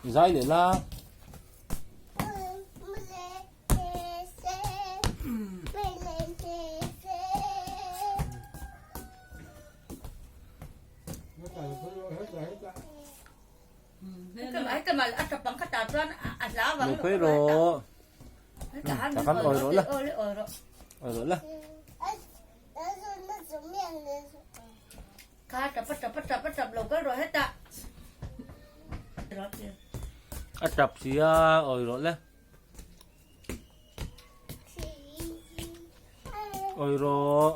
Zai leh la. Mu phei rawh. Takhan awi rawh la. Awi rawh la. A tap si a awi rawh le. Awi rawh.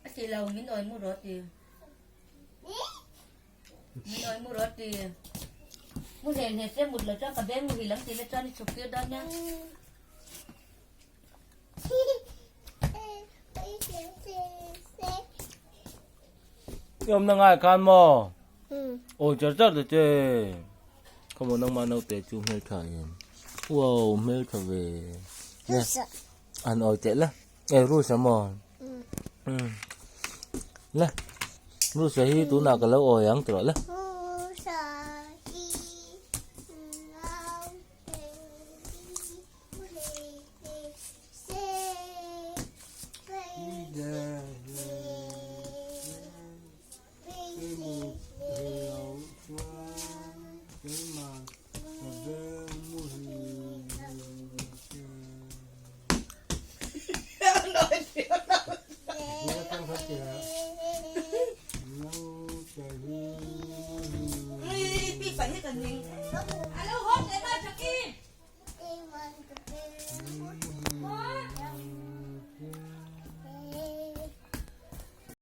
A ti lo min awi mu rawh ti. Min awi mu rawh ti. Mu hle hle se mut lo chuan ka beng muhil ang ti la chuan i chhuk tir dawn nia. I awmna ngai khan maw? Awi char char ta che. Khawmaw nangmah naute chu hmeltha em? Wow hmeltha ve. Ne an awi teh la. E Rusa maw? Le Rusa hi tunah ka lo awi ang tawh la.